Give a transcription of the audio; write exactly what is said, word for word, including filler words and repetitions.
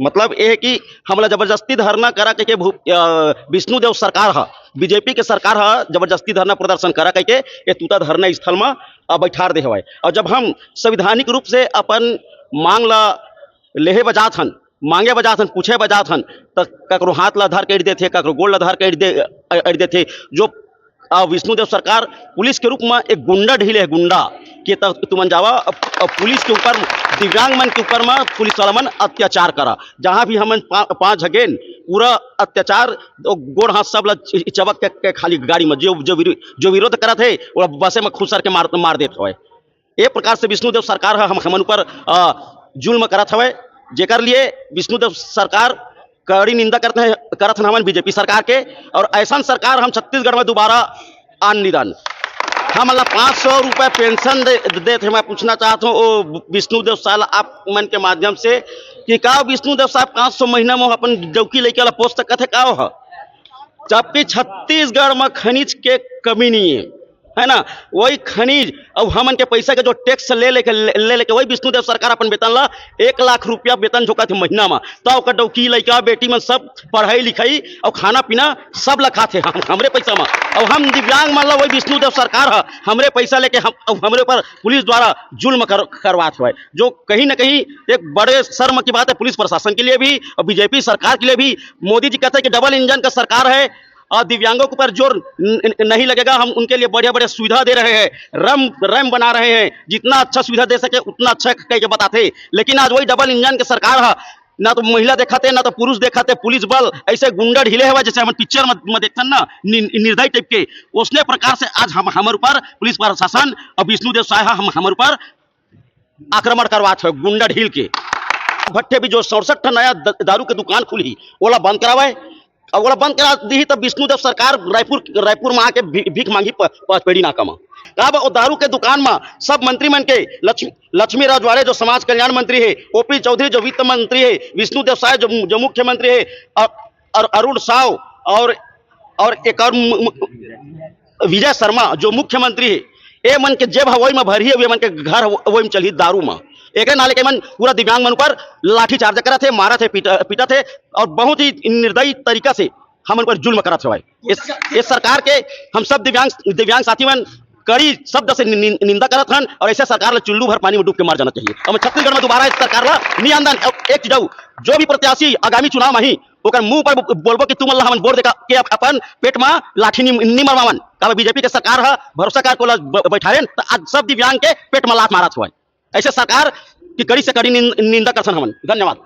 मतलब ये है कि हमला जबरदस्ती धरना करा कहिके भू-, अ, विष्णुदेव सरकार ह, बीजेपी के सरकार ह जबरदस्ती धरना प्रदर्शन करा कहिके ये तूता धरना स्थल म, अ, बैठार दे हवय। और जब हम संवैधानिक रूप से अपन मांग ला लेहे बजात हन, मांगे बजात हन, पूछे बजात हन, त ककरो हाथ ला धर के अड़ देथे, ककरो गोड़ ला धर के अड़ दे-, अड़ देथे। जो, आ, विष्णुदेव सरकार पुलिस के रूप में एक गुंडा ढीले है, गुंडा कि त तुमन जावा, अब, अब पुलिस के ऊपर, दिव्यांग मन के ऊपर में पुलिस वाला मन अत्याचार करा। जहाँ भी हमन पा-, पांच झगेन पूरा अत्याचार, गोड़ हाथ सब ला चबक के, के खाली गाड़ी में जो, जो विरो-, जो विरोध करत है, वो बसे में खुसर के मार, मार देत हवय। ए प्रकार से विष्णुदेव सरकार ह हम, हमन ऊपर, अ, जुल्म करत हवय, जेकर लिए विष्णुदेव सरकार कड़ी निंदा करत हे, करत हन हमन बीजेपी सरकार के, और ऐसन सरकार हम छत्तीसगढ़ में दोबारा आन निदान। हमन ला पाँच सौ रुपए पेंशन दे, देत हे। मैं पूछना चाहत हूँ ओ विष्णुदेव साय ला आप मन के माध्यम से कि का विष्णुदेव साय पाँच सौ महीना में अपन डौकी लइका ला पोस सकत हे का? ओह जबकि छत्तीसगढ़ में खनिज के कमी नहीं है, है ना? वही खनिज और हमन के पैसा के जो टैक्स ले लेके, ले, ले लेके वही विष्णुदेव सरकार अपन वेतन ला एक लाख रुपया वेतन झोंकत हे महीना में। तो ओकर डौकी लइका बेटी मन सब पढ़ाई लिखाई और खाना पीना सब ला खाथे हम, हमरे पैसा में। और हम दिव्यांग मन ला वही विष्णुदेव सरकार ह हमरे पैसा लेके हम, और हमरे ऊपर पुलिस द्वारा जुल्म कर, करवात हवय, जो कहीं ना कहीं एक बड़े शर्म की बात है पुलिस प्रशासन के लिए भी और बीजेपी सरकार के लिए भी। मोदी जी कहते हैं कि डबल इंजन का सरकार है और दिव्यांगों के ऊपर जोर न-, न-, नहीं लगेगा, हम उनके लिए बढ़िया बढ़िया सुविधा दे रहे हैं, रैम रैम बना रहे हैं, जितना अच्छा सुविधा दे सके उतना अच्छा कह के बताते। लेकिन आज वही डबल इंजन के सरकार है, ना तो महिला देखाते, ना तो पुरुष देखाते, पुलिस बल ऐसे गुंडा ढीले हवा जैसे हम पिक्चर में, में देखते हैं ना, नि-, निर्दयी टाइप के। उसने प्रकार से आज हम, हमारे ऊपर पुलिस प्रशासन और विष्णुदेव साय ह हम, हमारे ऊपर आक्रमण करवात हवे गुंडा ढील के। भट्टे भी जो सड़सठ ठन नया द-, दारू के दुकान खुलही, ओला बंद करावे। अब ओला बंद करा दीही, तब विष्णुदेव सरकार रायपुर, रायपुर में आके भी-, भीख मांगी प-, प-, पेड़ी नाका में। तब वो दारू के दुकान में सब मंत्री मन के, लक्ष्मी, लक्ष्मी रजवाड़े जो समाज कल्याण मंत्री है, ओपी चौधरी जो वित्त मंत्री है, विष्णुदेव साय जो, जो मुख्यमंत्री है, और, और अरुण साव और, और एक और मु-, मु-, विजय शर्मा जो मुख्यमंत्री हे, ए मन के जेब ह वही म भरही, ए मन के घर ह वही म चलही दारू म। एके नाले के मन पूरा दिव्यांग मन ऊपर लाठी चार्ज करत हे, मारत हे, पीट-, पीटत हे और बहुत ही निर्दयी तरीका से हमन ऊपर जुल्म करत हवय। इस, इस सरकार के हम सब दिव्यांग, दिव्यांग साथी मन कड़ी शब्द से नि-, नि-, निंदा करत हन और ऐसे सरकार ला चुल्लू भर पानी में डूब के मर जाना चाहिए। हम छत्तीसगढ़ में दोबारा इस सरकार ला नहीं आंदन। एक चीज अउ, जो भी प्रत्याशी आगामी चुनाव में ही ओकर मुंह पर बोलबो कि तुमन ला हमन वोट देके अपन पेट में लाठी नि, नि मरवावन। काबर बीजेपी के सरकार ह भरोसा करके ओला ब-, बैठारेन, त आज सब दिव्यांग के पेट में लात मारत हवय। ऐसे सरकार की कड़ी से कड़ी निं-, निंदा करथन हमन। धन्यवाद।